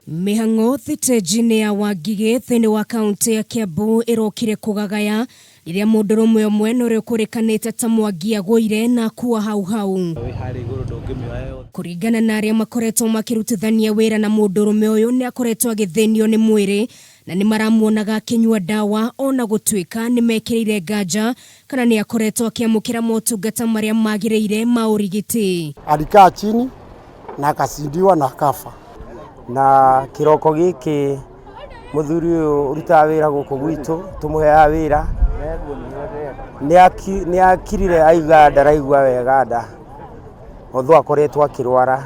Mĩhang'o thitenji-inĩ ya Wangigĩ thĩinĩ wa kaũntĩ ya Kiambu ĩrokire kũgagaya rĩrĩa mũndũrũme ũmwe na ũrĩa ũkũrĩkanĩte ta Mwangi agũire na akua hau hau. Kũringana na arĩa makoretwo makĩrutithania wĩra na mũndũrũme ũyũ nĩ akoretwo agĩthĩnio nĩ mwĩrĩ na nĩ maramuonaga akĩnyua ndawa ona gũtuĩka nĩ mekĩrĩire nganja kana nĩ akoretwo akĩamũkĩra motungata marĩa magĩrĩire ma ũrigiti. Alikaa chini na akasindiwa na akafa. Na kĩroko gĩkĩ mũthuri ũyũ ũrutaga wĩra gũkũ gwitũ tũmũheaga wĩra nĩ akirire aiga ndaraigua wega nda although akoretwo akĩrwara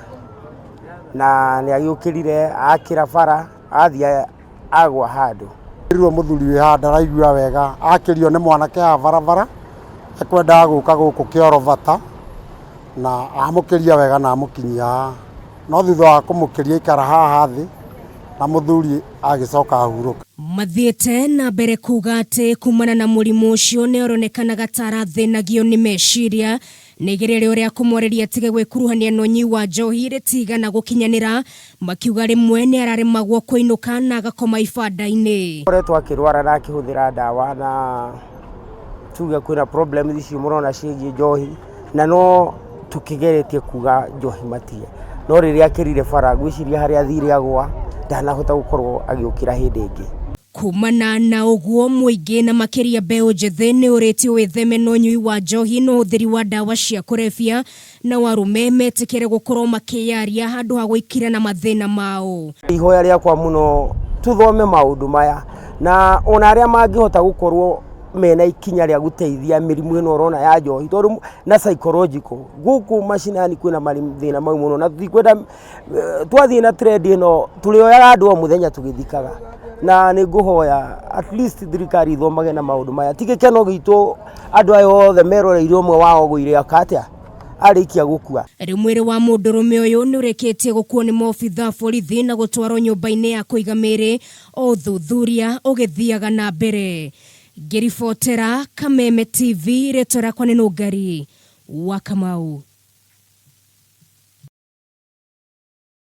na nĩ agĩũkĩrire akĩra bara athiĩ agwa handũ. Ĩrirwo mũthuri wĩ haha ndaraigua wega akĩrio nĩ mwanake haha barabara ekwendaga gũka gũkũ kĩoro bata na amũkĩria wega na amũkinyia haha no thutha wa kũmũkĩria aikara haha thĩ na mũthuri agĩcoka ahurũka. Mathiĩte na mbere kuga atĩ kumana na mũrimũ ũcio nĩ oronekanaga ta arathĩnagio nĩ meciria Nĩ igeria rĩo rĩa kũmwarĩria atige gwĩkuruhania na ũnyui wa njohi rĩtigana gũkinyanĩra, makiuga rĩmwe nĩ araremagwo kũinũka na agakoma ibanda-inĩ. Akoretwo akĩrwara na akĩhũthĩra ndawa na tuge kwĩna problems icio mũrona ciĩgiĩ njohi na no tũkĩgeretie kuga njohi matige no rĩrĩa akĩrire bara ngwĩciria harĩa athire agwa ndanahota gũkorwo agĩũkĩra hĩndĩ ĩngĩ. Kumana na ũguo, mũingĩ na makĩria mbeũ njĩthĩ nĩ ũrĩtio wĩtheme na ũnyui wa njohi na ũhũthĩri wa ndawa cia kũrebia, nao arũme metĩkĩre gũkorwo makĩyaria handũ ha gũikira na mathĩna mao. Ihoya rĩakwa mũno tũthome maũndũ maya na ona arĩa mangĩhota gũkorwo mena ikinya rĩa gũteithia mĩrimũ ĩno ũrona ya njohi tondũ na psychological gũkũ macinani kwĩna mathĩna mau mũno na tũtikwenda Twathiĩ na trend ĩno tũrĩoyaga andũ o mũthenya tũgĩthikaga na nĩ ngũhoya at least thirikari ithomage na maũndũ maya ti gĩkeno gitũ andũ aya othe meroreire ũmwe wao agũire aka atĩa arĩkia gũkua. Rĩu mwĩrĩ wa mũndũrũme ũyũ nĩ ũrĩkĩtie gũkuo nĩ maobithaa a borithi na gũtwarwo nyũmba-inĩ ya kũiga mĩĩrĩ o ũthuthuria ũgĩthiaga na mbere. Ngĩribotera Kameme TV, rĩtwa rĩakwa nĩ Nũngari wa Kamau.